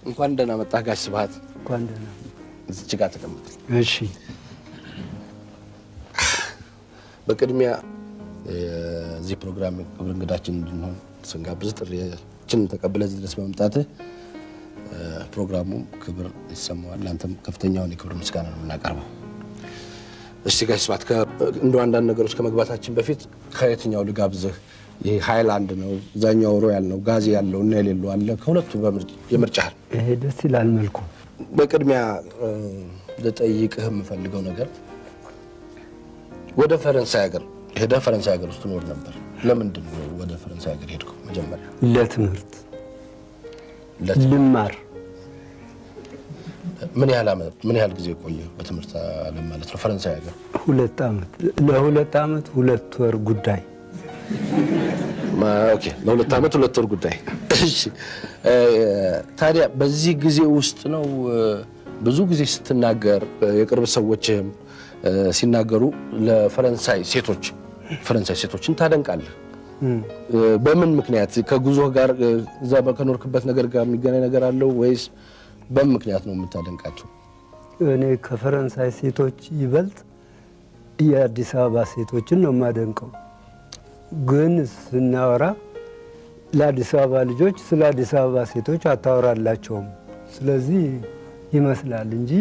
እንኳን ደህና መጣህ ጋሽ ስብሐት። እንኳን ደህና። እዚች ጋር ተቀመጥ። እሺ። በቅድሚያ የዚህ ፕሮግራም ክብር እንግዳችን እንድንሆን ስንጋብዝ ጥሪያችንን ተቀብለህ እዚህ ድረስ በመምጣትህ ፕሮግራሙም ክብር ይሰማዋል። ለአንተም ከፍተኛውን የክብር ምስጋና ነው የምናቀርበው። እስቲ ጋሽ ስብሐት፣ እንደው አንዳንድ ነገሮች ከመግባታችን በፊት ከየትኛው ልጋብዝህ? ይሄ ሃይላንድ ነው፣ እዛኛው ሮያል ነው፣ ጋዜ ያለው እና የሌለው አለ። ከሁለቱ የምርጫህን። ይሄ ደስ ይላል መልኩ። በቅድሚያ ልጠይቅህ የምፈልገው ነገር፣ ወደ ፈረንሳይ ሀገር ሄደህ ፈረንሳይ ሀገር ውስጥ ትኖር ነበር። ለምንድን ነው ወደ ፈረንሳይ ሀገር ሄድከው መጀመሪያ? ለትምህርት። ልማር። ምን ያህል ዓመት፣ ምን ያህል ጊዜ ቆየ በትምህርት ዓለም ማለት ነው ፈረንሳይ ሀገር? 2 ዓመት፣ ለ2 ዓመት 2 ወር ጉዳይ። Okay፣ ለ2 ዓመት 2 ወር ጉዳይ። እሺ፣ ታዲያ በዚህ ጊዜ ውስጥ ነው ብዙ ጊዜ ስትናገር፣ የቅርብ ሰዎችህም ሲናገሩ ለፈረንሳይ ሴቶች፣ ፈረንሳይ ሴቶችን ታደንቃለህ። በምን ምክንያት? ከጉዞህ ጋር፣ እዛ ከኖርክበት ነገር ጋር የሚገናኝ ነገር አለው ወይስ በምን ምክንያት ነው የምታደንቃቸው? እኔ ከፈረንሳይ ሴቶች ይበልጥ የአዲስ አበባ ሴቶችን ነው የማደንቀው። ግን ስናወራ ለአዲስ አበባ ልጆች ስለ አዲስ አበባ ሴቶች አታወራላቸውም። ስለዚህ ይመስላል እንጂ።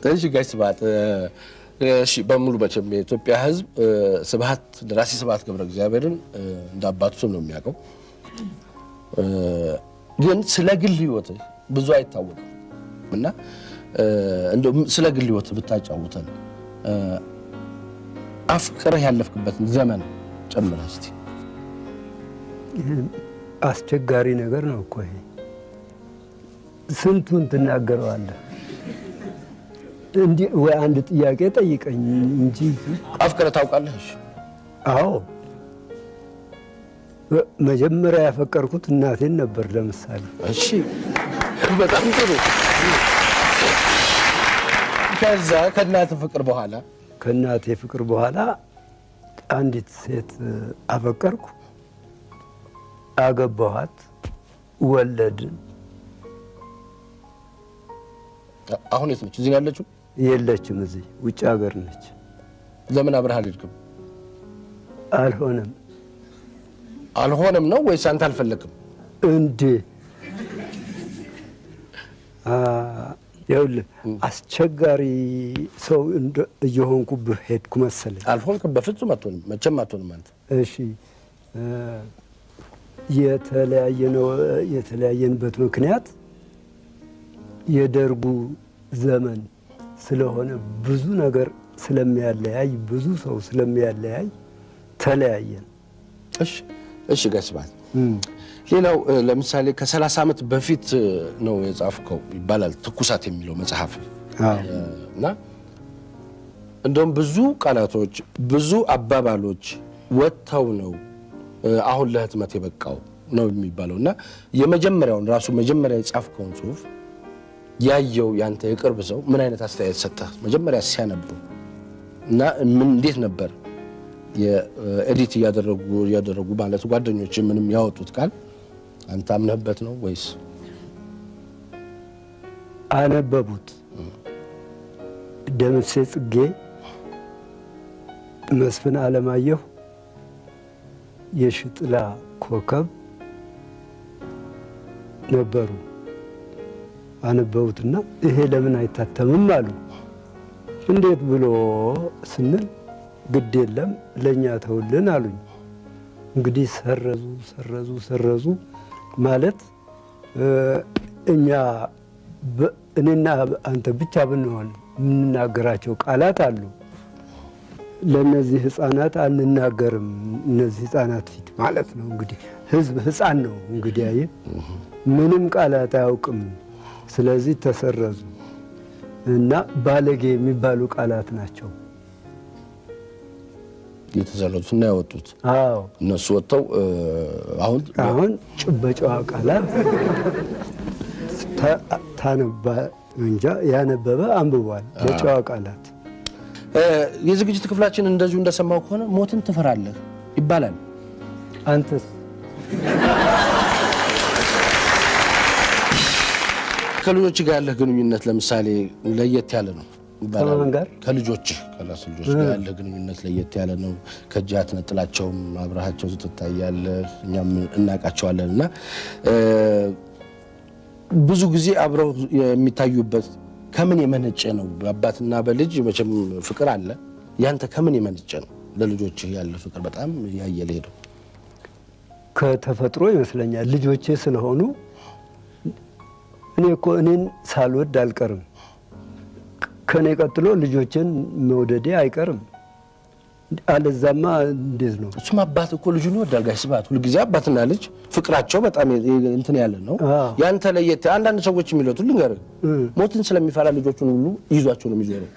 እሺ ጋሽ ስብሐት፣ እሺ፣ በሙሉ መቼም የኢትዮጵያ ሕዝብ ስብሐት፣ ደራሲ ስብሐት ገብረ እግዚአብሔርን እንደ አባቱ ስም ነው የሚያውቀው። ግን ስለ ግል ሕይወትህ ብዙ አይታወቅም እና እንደው ስለ ግል ሕይወትህ ብታጫውተን፣ አፍቅረህ ያለፍክበትን ዘመን ጨምረህ እስቲ። አስቸጋሪ ነገር ነው እኮ ይሄ። ስንቱን ትናገረዋለህ? እንዲህ ወይ አንድ ጥያቄ ጠይቀኝ እንጂ። አፍቅረህ ታውቃለህ? እሺ። አዎ፣ መጀመሪያ ያፈቀርኩት እናቴን ነበር። ለምሳሌ። እሺ፣ በጣም ጥሩ። ከዛ ከእናትህ ፍቅር በኋላ? ከእናቴ ፍቅር በኋላ አንዲት ሴት አፈቀርኩ፣ አገባኋት፣ ወለድን። አሁን የት ነች? እዚህ ነው ያለችው? የለችም፣ እዚህ ውጭ ሀገር ነች። ለምን አብረህ አልሄድክም? አልሆነም። አልሆነም ነው ወይስ አንተ አልፈለግክም? እንዴ፣ ይኸውልህ፣ አስቸጋሪ ሰው እየሆንኩብህ ሄድኩ መሰለኝ። አልሆንክም። በፍጹም አትሆንም። መቼም አትሆንም አንተ። እሺ፣ የተለያየነው የተለያየንበት ምክንያት የደርጉ ዘመን ስለሆነ፣ ብዙ ነገር ስለሚያለያይ፣ ብዙ ሰው ስለሚያለያይ ተለያየን። እሺ ጋሽ ስብሐት፣ ሌላው ለምሳሌ ከ30 ዓመት በፊት ነው የጻፍከው ይባላል ትኩሳት የሚለው መጽሐፍ። እና እንደውም ብዙ ቃላቶች፣ ብዙ አባባሎች ወጥተው ነው አሁን ለህትመት የበቃው ነው የሚባለው። እና የመጀመሪያውን ራሱ መጀመሪያ የጻፍከውን ጽሁፍ ያየው ያንተ የቅርብ ሰው ምን አይነት አስተያየት ሰጠህ መጀመሪያ ሲያነበው? እና ምን እንዴት ነበር የ edit እያደረጉ እያደረጉ ማለት ጓደኞች ምንም ያወጡት ቃል አንተ አምነህበት ነው ወይስ? አነበቡት። ደምሴ ጽጌ፣ መስፍን አለማየሁ፣ የሽጥላ ኮከብ ነበሩ። አነበቡትና ይሄ ለምን አይታተምም አሉ። እንዴት ብሎ ስንል ግድ የለም ለእኛ ተውልን አሉኝ። እንግዲህ ሰረዙ፣ ሰረዙ፣ ሰረዙ። ማለት እኛ እኔና አንተ ብቻ ብንሆን የምንናገራቸው ቃላት አሉ። ለእነዚህ ህፃናት አንናገርም። እነዚህ ህፃናት ፊት ማለት ነው። እንግዲህ ህዝብ ህፃን ነው። እንግዲህ አየህ፣ ምንም ቃላት አያውቅም። ስለዚህ ተሰረዙ እና ባለጌ የሚባሉ ቃላት ናቸው የተሰረዙት እና ያወጡት። አዎ። እነሱ ወጥተው አሁን አሁን በጨዋ ቃላት ታነባ እንጃ፣ ያነበበ አንብቧል። በጨዋ ቃላት። የዝግጅት ክፍላችን እንደዚሁ እንደሰማው ከሆነ ሞትን ትፈራለህ ይባላል። አንተስ? ከልጆች ጋር ያለህ ግንኙነት ለምሳሌ ለየት ያለ ነው ይባላል። ከማን ጋር? ከልጆችህ፣ ከራስ ልጆች ጋር ያለህ ግንኙነት ለየት ያለ ነው። ከእጅህ አትነጥላቸውም፣ አብረሃቸው ትታያለህ፣ እኛም እናውቃቸዋለን። እና ብዙ ጊዜ አብረው የሚታዩበት ከምን የመነጨ ነው? በአባትና በልጅ መቼም ፍቅር አለ። ያንተ ከምን የመነጨ ነው? ለልጆችህ ያለ ፍቅር በጣም ያየለ ሄደው። ከተፈጥሮ ይመስለኛል። ልጆቼ ስለሆኑ እኔ እኮ እኔን ሳልወድ አልቀርም። ከኔ ቀጥሎ ልጆቼን መውደዴ አይቀርም። አለዛማ እንዴት ነው? እሱም አባት እኮ ልጁን ይወዳል ጋሽ ስብሐት። ሁልጊዜ አባትና ልጅ ፍቅራቸው በጣም እንትን ያለ ነው። ያንተ ለየት። አንዳንድ ሰዎች የሚሉት ልንገርህ፣ ሞትን ስለሚፈራ ልጆቹን ሁሉ ይዟቸው ነው የሚዞረው።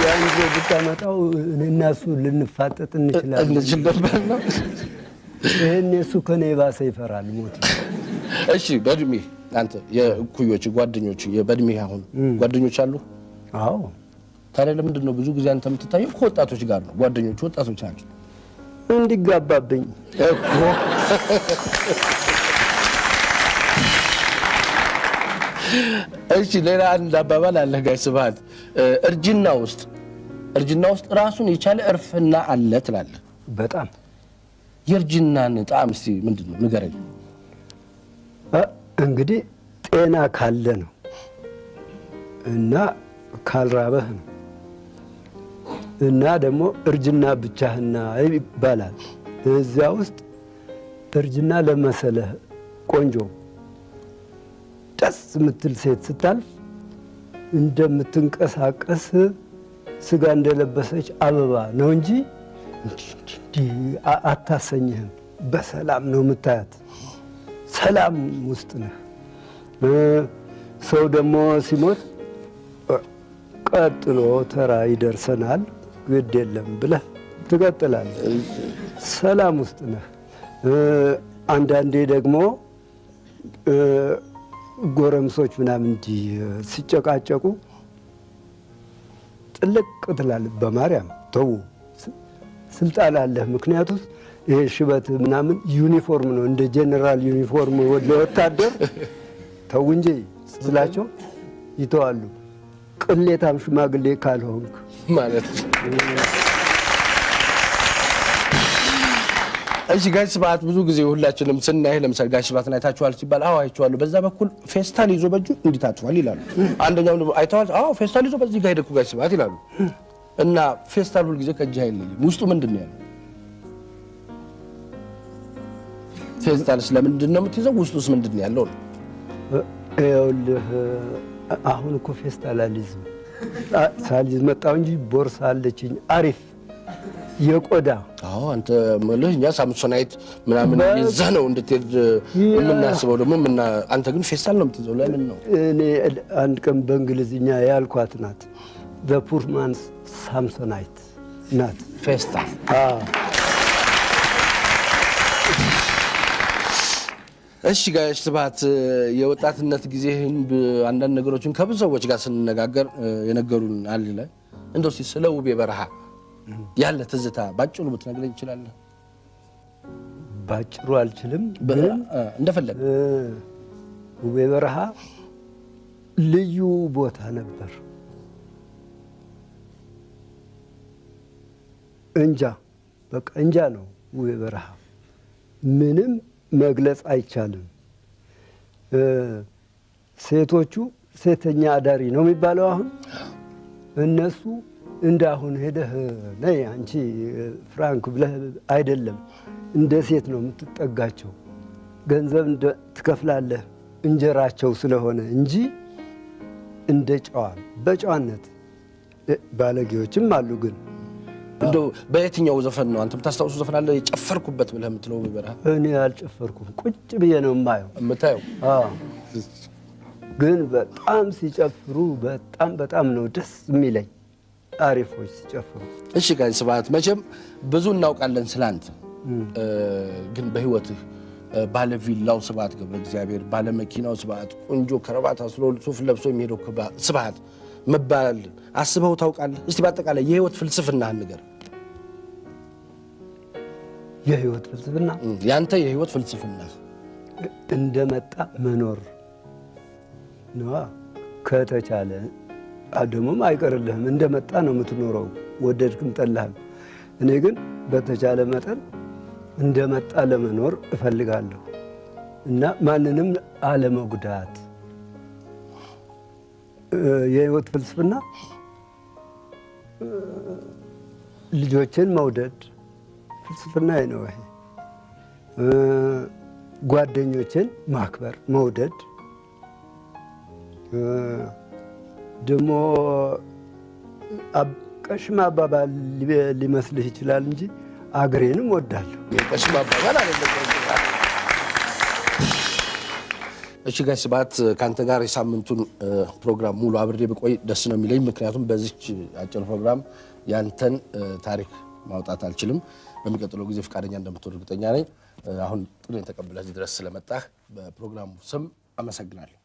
ያን ጊዜ ብታመጣው እኔና እሱ ልንፋጠጥ እንችላለን። እንችል ነበር ነው። ይሄን እሱ ከኔ የባሰ ይፈራል ሞት። እሺ፣ በእድሜ አንተ የእኩዮች ጓደኞች፣ በእድሜ አሁን ጓደኞች አሉ? አዎ። ታዲያ ለምንድን ነው ብዙ ጊዜ አንተ የምትታየው ከወጣቶች ጋር ነው? ጓደኞቹ ወጣቶች ናቸው። እንዲጋባብኝ እኮ። እሺ፣ ሌላ አንድ አባባል አለ ጋሽ ስብሐት፣ እርጅና ውስጥ ራሱን የቻለ እርፍና አለ ትላለህ። በጣም። የእርጅናን ጣዕም እስቲ ምንድን ነው ንገረኝ። እንግዲህ ጤና ካለ ነው እና ካልራበህ ነው። እና ደግሞ እርጅና ብቻህና ይባላል። እዚያ ውስጥ እርጅና ለመሰለህ ቆንጆ ደስ የምትል ሴት ስታልፍ እንደምትንቀሳቀስ ስጋ እንደለበሰች አበባ ነው እንጂ እንዲህ አታሰኝህም። በሰላም ነው የምታያት። ሰላም ውስጥ ነህ። ሰው ደግሞ ሲሞት ቀጥሎ ተራ ይደርሰናል፣ ግድ የለም ብለህ ትቀጥላለህ። ሰላም ውስጥ ነህ። አንዳንዴ ደግሞ ጎረምሶች ምናምን እንዲህ ሲጨቃጨቁ ጥልቅ ትላለህ። በማርያም ተው፣ ስልጣን አለህ። ምክንያቱም ይሄ ሽበት ምናምን ዩኒፎርም ነው፣ እንደ ጄኔራል ዩኒፎርም ለወታደር ተው እንጂ ስትላቸው ይተዋሉ። ቅሌታም ሽማግሌ ካልሆንክ ማለት ነው። እሺ ጋሽ ስብሐት፣ ብዙ ጊዜ ሁላችንም ስናይ ለምሳሌ ጋሽ ስብሐትን አይታችኋል ሲባል አዎ አይቼዋለሁ፣ በዛ በኩል ፌስታል ይዞ በእጁ እንዲህ ታጥፏል ይላሉ። አንደኛው ደግሞ አይተዋል፣ አዎ ፌስታል ይዞ በዚህ ጋር ሄደ እኮ ጋሽ ስብሐት ይላሉ። እና ፌስታል ሁል ጊዜ ከእጅህ አይለይም። ውስጡ ምንድን ነው ያለው? ፌስታል ስለምንድን ነው የምትይዘው? ውስጡስ ምንድን ነው ያለው ነው? ይኸውልህ፣ አሁን እኮ ፌስታል አልይዝም። ሳልይዝ መጣሁ እንጂ ቦርሳ አለችኝ አሪፍ የቆዳ። አዎ፣ አንተ የምልህ እኛ ሳምሶናይት ምናምን ይዘህ ነው እንድትሄድ የምናስበው ደግሞ አንተ ግን ፌስታል ነው የምትይዘው። ለምን ነው? እኔ አንድ ቀን በእንግሊዝኛ ያልኳት ናት። The poor man's Samsonite ናት። ፌስታል። አዎ። እሺ ጋሽ ስብሐት፣ የወጣትነት ጊዜህን አንዳንድ ነገሮችን ከብዙ ሰዎች ጋር ስንነጋገር የነገሩን አለ። እንደው እስኪ ስለ ውቤ በረሃ ያለ ትዝታ ባጭሩ ብትነግረኝ ትችላለህ? ባጭሩ አልችልም፣ ግን እንደፈለግ። ውቤ በረሃ ልዩ ቦታ ነበር። እንጃ በቃ እንጃ ነው ውቤ በረሃ፣ ምንም መግለጽ አይቻልም። ሴቶቹ ሴተኛ አዳሪ ነው የሚባለው አሁን፣ እነሱ እንደ አሁን ሄደህ ነይ አንቺ ፍራንክ ብለህ አይደለም፣ እንደ ሴት ነው የምትጠጋቸው። ገንዘብ ትከፍላለህ እንጀራቸው ስለሆነ እንጂ እንደ ጨዋ በጨዋነት፣ ባለጌዎችም አሉ ግን። እንደው በየትኛው ዘፈን ነው አንተ የምታስታውሰው ዘፈን አለ የጨፈርኩበት ብለህ የምትለው ውቤ በረሃ? እኔ አልጨፈርኩም፣ ቁጭ ብዬ ነው የማየው። የምታየው? አዎ። ግን በጣም ሲጨፍሩ በጣም በጣም ነው ደስ የሚለኝ፣ አሪፎች ሲጨፍሩ። እሺ ጋሽ ስብሐት፣ መቼም ብዙ እናውቃለን ስላንተ፣ ግን በህይወትህ ባለ ቪላው ስብሐት ገብረ እግዚአብሔር፣ ባለ መኪናው ስብሐት፣ ቆንጆ ከረባት አስሮ ሱፍ ለብሶ የሚሄደው ስብሐት መባል አስበው ታውቃለህ? እስቲ በአጠቃላይ የህይወት ፍልስፍናህን ንገር። የህይወት ፍልስፍና? ያንተ የህይወት ፍልስፍና። እንደመጣ መኖር ነዋ። ከተቻለ ደግሞም አይቀርልህም። እንደመጣ ነው የምትኖረው፣ ወደድክም ጠላህም። እኔ ግን በተቻለ መጠን እንደመጣ ለመኖር እፈልጋለሁ እና ማንንም አለመጉዳት። የህይወት ፍልስፍና ልጆችን መውደድ ፍልስፍና ነው ይሄ። ጓደኞችን ማክበር፣ መውደድ፣ ደግሞ ቀሽም አባባል ሊመስልህ ይችላል እንጂ አገሬንም ወዳለሁ። ቀሽም አባባል አይደለም። እሺ ጋሽ ስብሐት፣ ከአንተ ጋር የሳምንቱን ፕሮግራም ሙሉ አብሬ ብቆይ ደስ ነው የሚለኝ። ምክንያቱም በዚች አጭር ፕሮግራም ያንተን ታሪክ ማውጣት አልችልም። በሚቀጥለው ጊዜ ፈቃደኛ እንደምትሆን እርግጠኛ ነኝ። አሁን ጥሪዬን ተቀብለህ እዚህ ድረስ ስለመጣህ በፕሮግራሙ ስም አመሰግናለሁ።